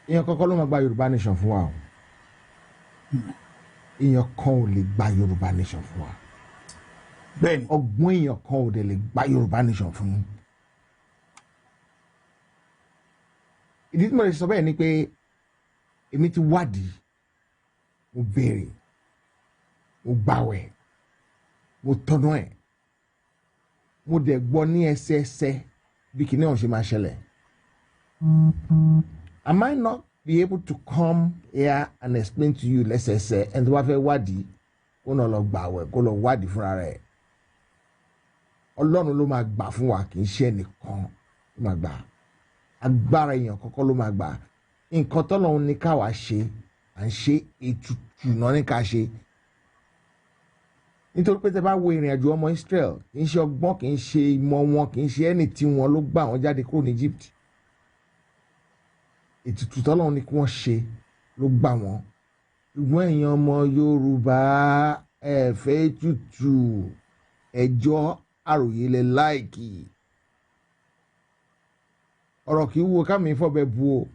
Èèyàn kọ́kọ́ ló máa gba Yorùbá nation fún wa o. Èèyàn kan ò lè gba Yorùbá nation fún wa. Bẹ́ẹ̀ni. Ọgbọ́n èèyàn kan ò dẹ̀ lè gba Yorùbá nation fún yín. Ìdí tí mo lè sọ bẹ́ẹ̀ ni pé èmi ti wádìí, mo béèrè, mo gbàwẹ̀, mo tọ́nú ẹ̀, mo dẹ̀ gbọ́ ní ẹsẹẹsẹ bí kinní ọ̀hún ṣe máa ṣẹlẹ̀. I might not be able to come here and explain to you lẹ́sẹẹsẹ. Ẹni tó bá fẹ́ wádìí, kó náà lọ gbàwẹ̀, kó lọ wádìí fúnra rẹ̀. Ọlọ́run ló máa gbà fún wa, kì í ṣe ẹnìkan ló máa gbà. Agbára èèyàn kọ́kọ́ ló máa gbà. Nǹkan tọ́lọ́run ní káwa ṣe, à ń ṣe. Ètùtù náà ní ká ṣe, nítorí pé tẹ bá wo ìrìn àjò ọmọ Israel, kì í ṣe ọgbọ́n, kì í ṣe ìmọ̀ wọn, kì í ṣe ẹni tí wọn ló gbà wọn jáde kúrò ní Egypt. Ètùtù tọ́lọ́run ní kí wọ́n ṣe ló gbà wọ́n. Ṣùgbọ́n èèyàn ọmọ Yorùbá, ẹ fẹ́ ètùtù, ẹjọ́ àròyé lẹ láìkì. Ọ̀rọ̀ kì í wo kámi fọ́bẹ bu o.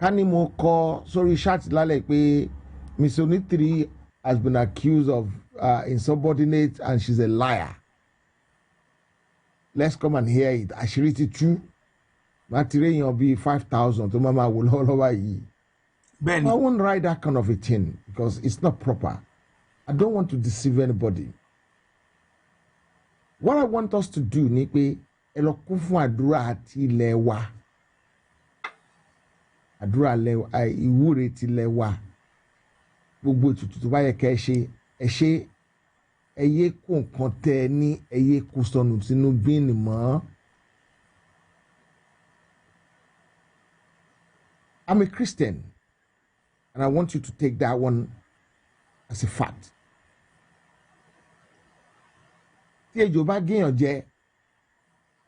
Ká ní mo kọ sórí chat lálẹ́ pé Miss Onitiri has been accused of insubordinate and she's a liar, let's come and hear it. Àṣírí ti tú. Má ti rí èèyàn bíi 5,000 tó máa máa wò lọ́wọ́lọ́wọ́ yìí. Bẹ́ẹ̀ni. I won't write that kind of a thing because it's not proper. I don't want to deceive anybody. What I want us to do ni pé ẹ lọ kún fún àdúrà àti ilẹ̀ wa, àdúrà ìwúre tilẹ̀ wa, gbogbo ètùtù tó bá yẹ kẹ́ ẹ ṣe, ẹ ṣe. Ẹ yé kó nǹkan tẹ ẹ ní, ẹ yé kó sọnù sínú bin mọ́. I'm a Christian and I want you to take that one as a fact. Tí ejò bá géèyàn jẹ,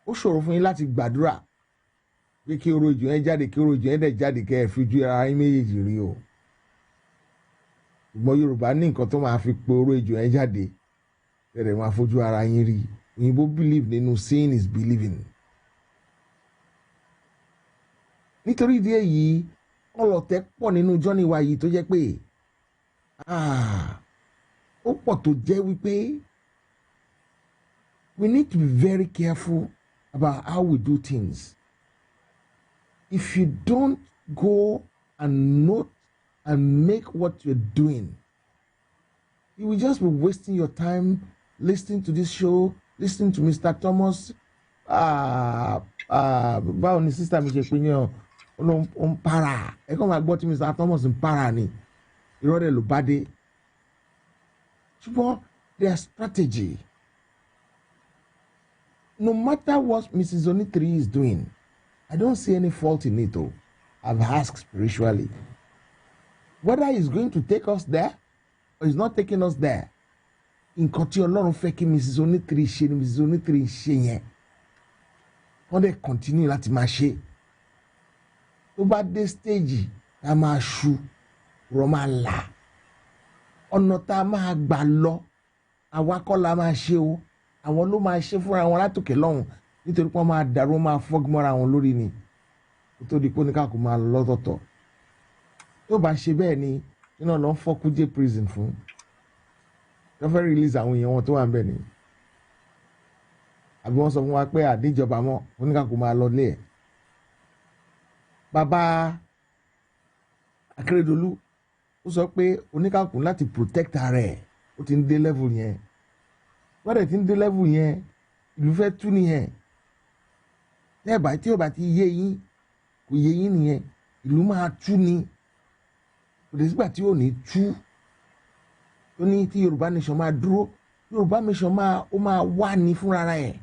ó ṣòro fún yín láti gbàdúrà pé kí oró ejò yẹn jáde, kí oró ejò yẹn dẹ̀ jáde, kẹ́ ẹ fi ojú ara yín méjèèjì rí o. Ṣùgbọ́n Yorùbá ní nǹkan tó máa fi pe oró ejò yẹn jáde, tẹ̀lé máa fojú ara yín rí. Òyìnbó believe nínú seeing is believing. Nítorí ìdí èyí, ọlọ̀tẹ̀ pọ̀ nínú journey wa yìí tó jẹ́ pé ó pọ̀ tó jẹ́ wípé we need to be very careful about how we do things. If you don't go and note and make what you're doing, you will just be wasting your time listening to this show, listening to Mr. Thomas. Báwo ni sister mi ṣe pé yẹn ó ń para? Ẹ kàn máa gbọ́ tí Mr. Thomas ń para ni, irọ́ rẹ̀ ló bá dé. Ṣùgbọ́n their strategy, no matter what Mrs. Onitiri is doing, I don't see any fault in it o. I've asked spiritually whether he's going to take us there or he's not taking us there. Nǹkan tí Ọlọ́run fẹ́ kí Mrs. Onitiri ṣe ni Mrs. Onitiri ṣe yẹn. Wọ́n dẹ̀ continue láti máa ṣe. Tó bá dé stage tá a máa ṣu rọ, máa là ọ̀nà tá a máa gbà lọ, àwa kọ́ la máa ṣe o, àwọn ló máa ṣe fúnra wọn látòkè lọ́hùn, nítorí pé wọ́n máa dàrú, wọ́n máa fọ́gi mọ́ra wọn lórí ni, kó tó di pé oníkàkùn máa lọ lọ́tọ̀ọ̀tọ̀. Tó bá ṣe bẹ́ẹ̀ ni iná lọ ń fọ́ Kuje prison fún, wọ́n fẹ́ release àwọn èèyàn wọn tó wà ń bẹ̀ ni, àbí wọ́n sọ fún wa pé àdíjọba mọ́, oníkàkùn máa lọ lé ẹ̀. Bàbá Akérédolú ó sọ pé oníkàkùn láti protect ara ẹ̀. Ó ti ń dé level yẹn, wọ́n dẹ̀ ti ń dé level yẹn, ìlú fẹ́ tú nìyẹn. Tẹ́ẹ̀bà tí ò bá ti yé yín, kò yé yín nìyẹn. Ìlú máa tú ni, kò dé sígbà tí ò ní tú. Tó ní tí Yorùbá nation máa dúró, Yorùbá nation máa ó máa wá ní fúnra ẹ̀.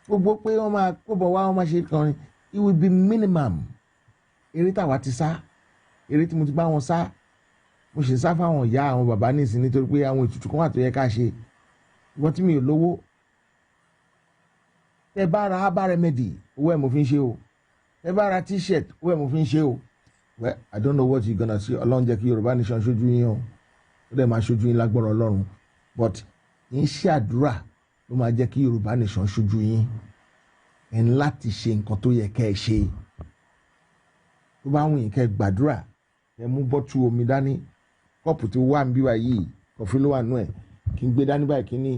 Gbogbo pé wọ́n máa kó bọ̀ wá, wọ́n máa ṣe kàn, it will be minimum. Eré táwa ti sá, eré tí mo ti bá wọn sá, mo sì ń sá fáwọn ìyá àwọn bàbá nísìnyí, nítorí pé àwọn ètùtù kan wà tó yẹ ká ṣe, ìwọ́n tí mi ò lówó. Tẹ bá ra herbal remedy, owó ẹ̀ mo fi ń ṣe o. Tẹ bá ra T-shirt, owó ẹ̀ mo fi ń ṣe o. Well, I don't know what you gonna see. Ọlọ́run jẹ́ kí Yorùbá nation ṣojú yín o. Ó dẹ̀ máa ṣojú yín lágbọ́rọ̀ Ọlọ́run, but kì í ṣe àdúrà ló máa jẹ́ kí Yorùbá nation ṣojú yín. Ẹ̀ ń láti ṣe nǹkan tó yẹ kẹ́ ẹ ṣe. Tó bá wù yín, kẹ́ gbàdúrà, ẹ mú bottle omi dání, cup tí ó wà níbí wa yìí, coffee ló wà nú ẹ̀, kí n gbé dání báyìí, kí ní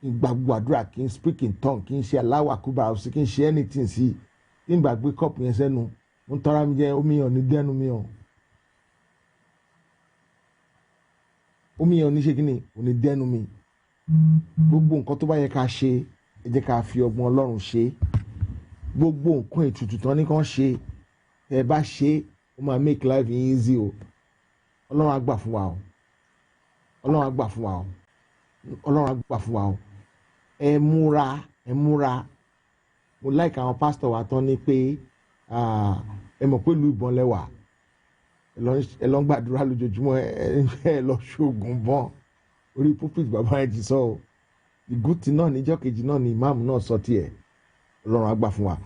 kí n gba gbàdúrà, kí n speak in tongue, kí n ṣe Allahu Akbar sí, kí n ṣe anything sí, kí n gbàgbé cup yẹn sẹ́nu, mo ń tọ́ra mi jẹ, omi yẹn ò ní dẹ́nu mi o. Omi yẹn ò ní ṣe kí ni, ò ní dẹ́nu mi. Gbogbo nǹkan tó bá yẹ ká ṣe, ẹ jẹ́ ká fi ọgbọ́n Ọlọ́run ṣe. Gbogbo nǹkan ètùtù tán ní kàn ṣe, ẹ bá ṣe, ó máa make life easy o. Ọlọ́run á gbà fún wa o. Ọlọ́run á gbà fún wa o. Ọlọ́run á gbà fún wa o. Ẹ múra, ẹ múra. Mo like àwọn pásítọ̀ wa tán ní pé ẹ mọ̀ pé ìlú ìbọn lẹ́wà, ẹ lọ ń gbàdúrà lójoojúmọ́, ẹ lọ ṣoògùn bọ́n orí pulpit. Bàbá yẹn ti sọ o. Ìgúntì náà níjọ́ kejì náà ni ìmáàmù náà sọ tiẹ̀. Ọlọ́run á gbà fún wa.